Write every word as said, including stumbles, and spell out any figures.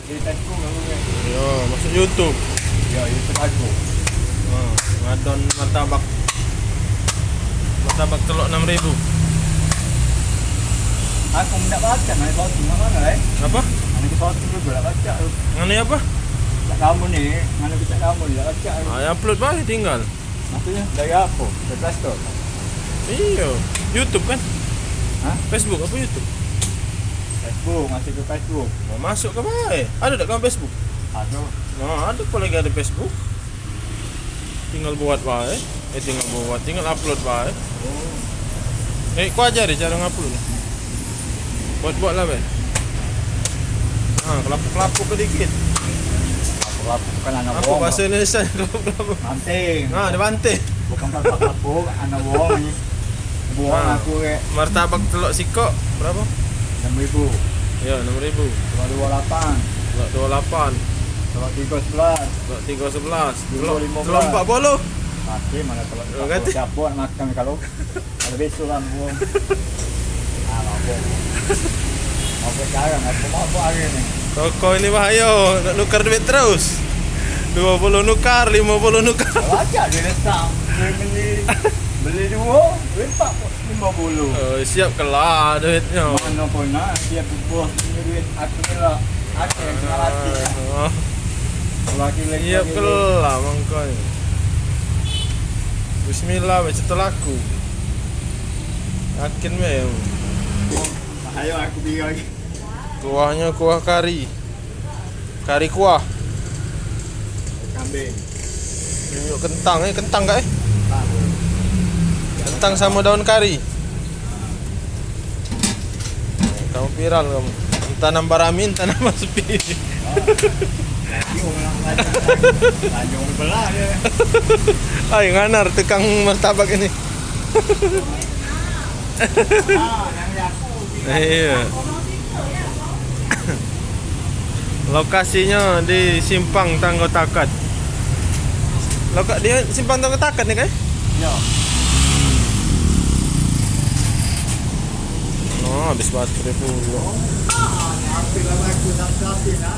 Yo, masuk YouTube. Yo, YouTube aku. Ha, ngadon martabak. Martabak telok enam ribu. Aku ndak baca, nak shooting mak mano, eh? Apa? Nak shooting jugo dak baca. Ngene apa? Cak kamu ni, ngene cak kamu ni, dak baca. Ah, upload bae tinggal. Maksudnyo dari apo? Dari Play Store? Iyo, YouTube kan? Hah? Facebook apa YouTube? Facebook, masuk ke Facebook. Mau masuk ke bae. Ada dak kamu Facebook? Ada. Nah, ada apa lagi ada Facebook? Tinggal buat bae. Eh, tinggal buat, tinggal upload bae. Oh. Eh, ku ajari cara ngupload ni. Buat-buat lah, Ben. Ha, kelapuk-kelapuk ke dikit. Kelapuk-kelapuk kan anak. Apa buah, bahasa Indonesia kelapuk-kelapuk? Banting. Ha, ada banting. Bukan kelapuk-kelapuk, anak buah ni. Buah aku ke. Martabak telok sikok berapa? Enam ribu. Ya, enam ribu. Telok dua lapan. Telok dua lapan. Telok tiga sebelas. Telok tiga sebelas. Telok lima belas. Telok empat puluh. Mati mana telok empat puluh. Siapa nak makan kalau Kalau besok lah, Bung. Ah, mabuk. Mabuk jarang, aku mabuk hari ni. Toko ini bahayo, nak nukar duit terus. Dua puluh nukar, lima puluh nukar. Kalau ada duit letak, beli, beli, beli dua, duit empat puluh, lima puluh. Oh, siap kelah duitnyo. Mano pun nak, siap bos punya duit, aku ni lah. Ake, semalam ake. Ah. Laki lagi. Siap lagi. Kelah mangkoi. Bismillah, baca telaku. Yakin bae. Ayo aku pergi lagi. Kuahnyo kuah kari. Kari kuah. Kambing. Tunjuk kentang, eh, kentang kak, eh? Kentang. Kentang samo daun kari. Kamu viral kamu. Entah nambah rami, entah nambah sepi. Tanjung belah dia. Ai, nganar tukang martabak ini. Ah, yang aku. Iyo. Lokasinyo di Simpang Tanggo Takat. Loka-, di Simpang Tanggo Takat ni, kan? Yo. Oh, habis baterai pulo. Ah, hampir lah aku nak habis, ah.